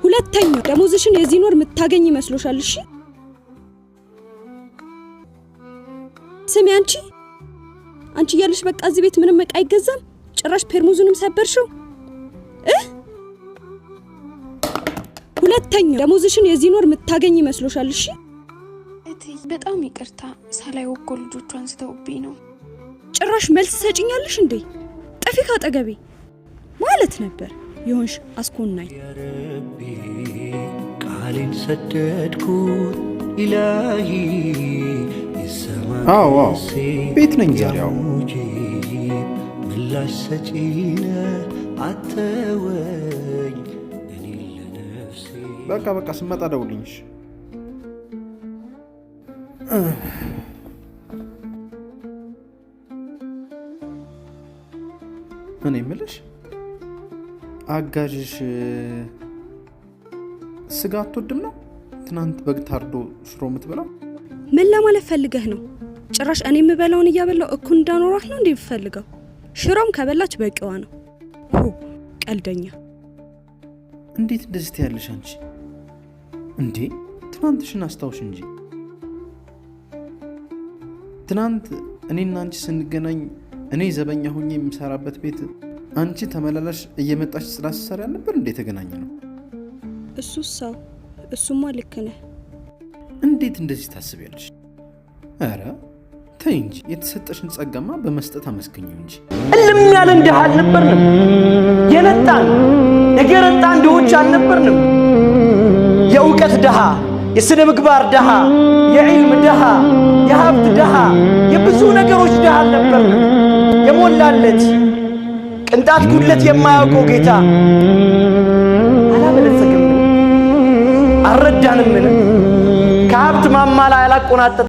ሁለተኛ ደሞዝሽን የዚህን ወር የምታገኝ ይመስሎሻል? እሺ ስሚ አንቺ አንቺ እያለሽ በቃ እዚህ ቤት ምንም እቃ አይገዛም። ጭራሽ ፔርሙዙንም ሰበርሽው እ ሁለተኛ ደሞዝሽን የዚህን ወር የምታገኝ ይመስሎሻል? እሺ እትዬ በጣም ይቅርታ፣ ሳላየው እኮ ልጆቹ አንስተውብኝ ነው። ጭራሽ መልስ ሰጭኛለሽ እንዴ? ጥፊ ካጠገቤ ማለት ነበር የሆንሽ አስኮናኝ። ረቢ ቃሌን ሰደድኩት ኢላሂ። አዎ፣ ቤት ነኝ ዛሬ። አዎ። ሙጂብ ምላሽ ሰጪነ አተወኝ እኔ ለነፍሴ። በቃ በቃ፣ ስመጣ ደውልኝ። እሺ። እኔ የምልሽ አጋዥሽ ስጋ አትወድም ነው? ትናንት በግ ታርዶ ሽሮ የምትበላው? ምን ለማለት ፈልገህ ነው? ጭራሽ እኔ የምበላውን እያበላው እኩል እንዳኖራት ነው እንዴ የምፈልገው? ሽሮም ከበላች በቂዋ ነው። ሁ ቀልደኛ። እንዴት እንደዚህ ትያለሽ አንቺ? እንዴ ትናንትሽን አስታውሽ እንጂ። ትናንት እኔና አንቺ ስንገናኝ እኔ ዘበኛ ሆኜ የምሰራበት ቤት አንቺ ተመላላሽ እየመጣሽ ጽዳት ስትሰሪ አልነበር እንዴ የተገናኘ ነው? እሱሳ እሱማ ልክ ነህ። እንዴት እንደዚህ ታስቢያለሽ? ኧረ ተይ እንጂ፣ የተሰጠሽን ጸጋማ በመስጠት አመስግኚው እንጂ። እልም ያለን ድሃ አልነበርንም። የነጣን የገረጣን ድሆች አልነበርንም። የእውቀት ድሃ፣ የስነ ምግባር ድሃ፣ የዒልም ድሃ፣ የሀብት ድሃ፣ የብዙ ነገሮች ድሃ አልነበርንም። የሞላለት ቅንጣት ጉድለት የማያውቀው ጌታ አላበለጸገምን? አልረዳንምን? ከሀብት ማማ ላይ አላቆናጠጠ